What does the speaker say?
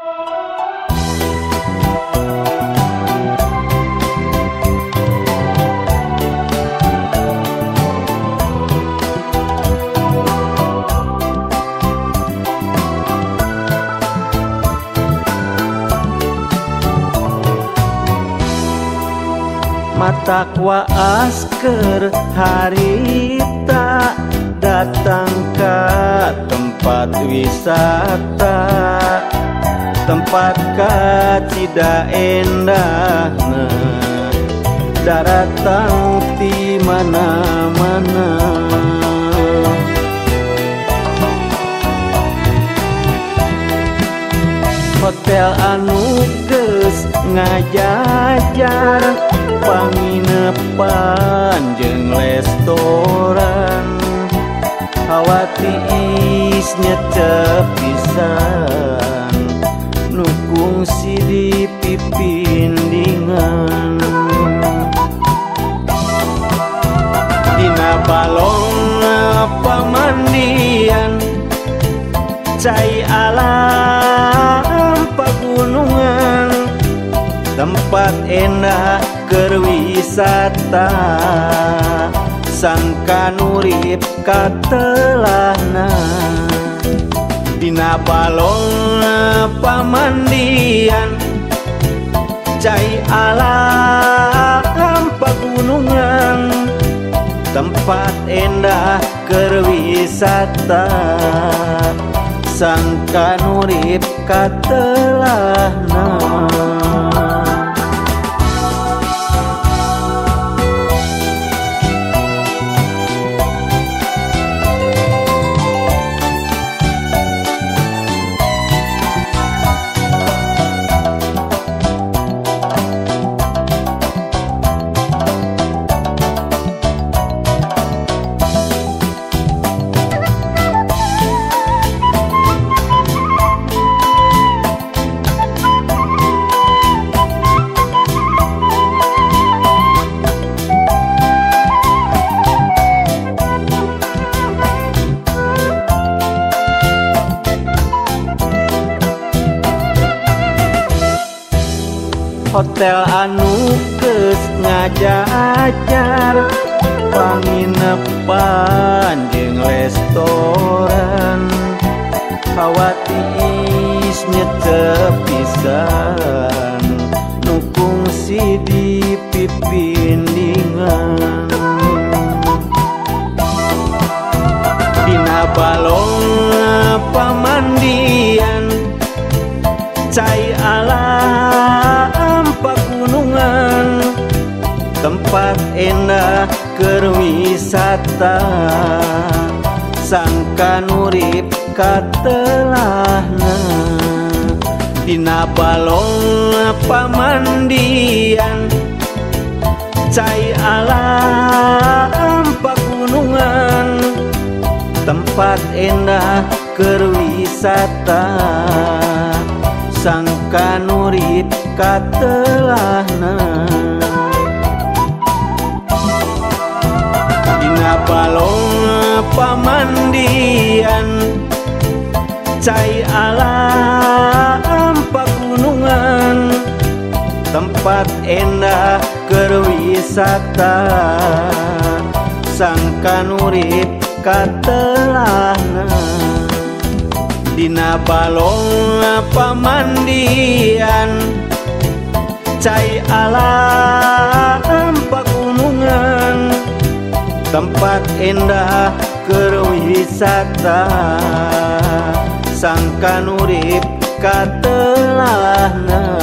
Matak waas keur harita datang ka tempat wisata, tempat kacida endahna daratang ti mana-mana. Hotel anu geus ngajajar panginepan jeung restoran, hawa tiis nyecep pisan nu kungsi di pipindingan. Dina balong pamandian cai alam pagunungan, tempat enak keur wisata sangka nurip katelahna. Dina balong pamandian cai alam pagunungan, tempat endah keur wisata sangka nurip katelahna. Hotel anu geus ngajajar panginepan jeung restoran, hawa tiis nyecep pisan nu kungsi di pipindingan. Dina balong pamandian cai alam pagunungan, tempat endah keur wisata sangka nurip katelahna. Dina balong pamandian cai alam pagunungan, tempat endah keur wisata sangka nurip katelahna. Dina balong pamandian cai alam pagunungan, tempat endah keur wisata sangka nurip katelahna. Dina balong pamandian cai alam pagunungan, tempat endah keur wisata sangka nurip katelahna.